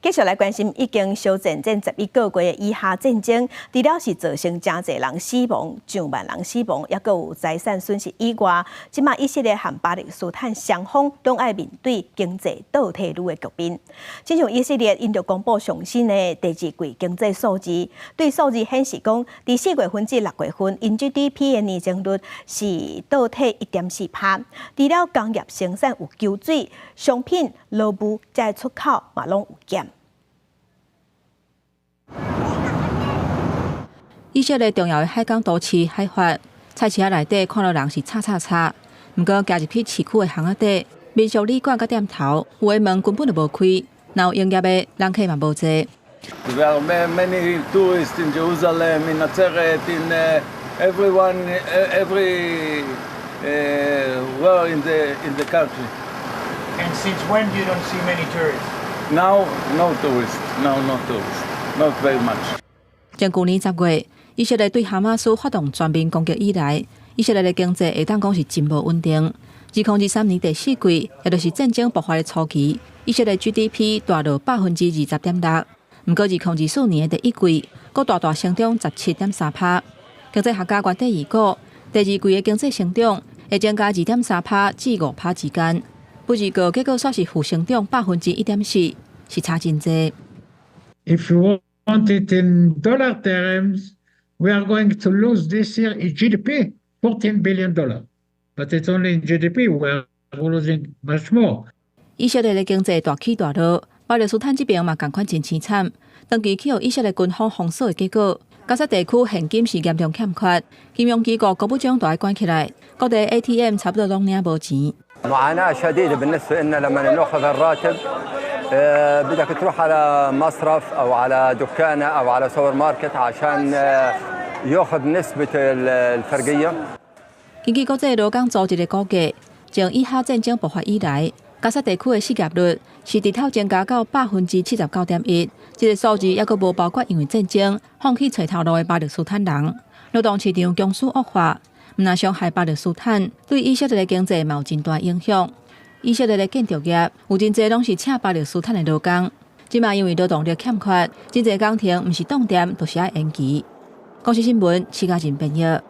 繼續來關心已經休戰戰11個月的以哈戰爭，除了是造成誠濟人死亡、上萬人死亡，抑閣有財產損失以外，這馬以色列和巴勒斯坦雙方攏愛面對經濟倒退嚕的局面。親像以色列𪜶就公布上新的第二季經濟數字，對數字顯示講，佇4月份至6月份，𪜶 GDP 的年增率是倒退1.4趴。除了工業生產有縮水，商品、勞務這出口嘛攏有減。以色列重要的海港都市海法，菜市仔內底看到人是吵吵吵。毋過行入去市區的巷仔底，民宿旅館佮店頭，有的門根本就無開，若有營業的人客嘛無濟。 There are many tourists in Jerusalem, in Nazareth, in everyone, everywhere in the country. And since when you don't see many tourists? Now, no tourists. No, no tourists. Not very much. 從舊年10月，以色列對哈馬斯發動全面攻擊以來，以色列的經濟會當講是真無穩定。2023年第四季，也就是戰爭爆發的初期，以色列 GDP 大落20.6%。毋過2024年的第一季，閣大大成長17.3趴。經濟學家原底預估，第二季的經濟成長會增加2.3趴至5趴之間。不過結果煞是負成長1.4%，是差真濟。 If you want it in dollar terms, we are going to lose this year in GDP $14 billion. But it's only in GDP, we are losing much more. 以色列的經濟大起大落，巴勒斯坦這邊嘛仝款真凄慘。長期去予以色列軍方封鎖的結果，加沙地區現金是嚴重欠缺，金融機構閣欲將都關起來，各地 ATM 差不多攏領無錢。 معاناة شديدة بالنسبة لنا لما ناخذ الراتب بدك تروح على مصرف او على دكانه او على سوبر ماركت عشان ياخذ نسبه الفرقيه. 根據國際勞工組織的估計，從以哈戰爭爆發以來，加沙地區的失業率是直透增加到79.1%，這個數字猶閣無包括因為戰爭放棄揣頭路的巴勒斯坦人。勞動市場強勢惡化，毋但傷害巴勒斯坦，對以色列的經濟嘛有真大影響。以色列的建築業有真濟攏是請巴勒斯坦的勞工，這馬因為勞動力欠缺，真濟工程毋是當店，就是愛延期。公視新聞，徐家仁編譯。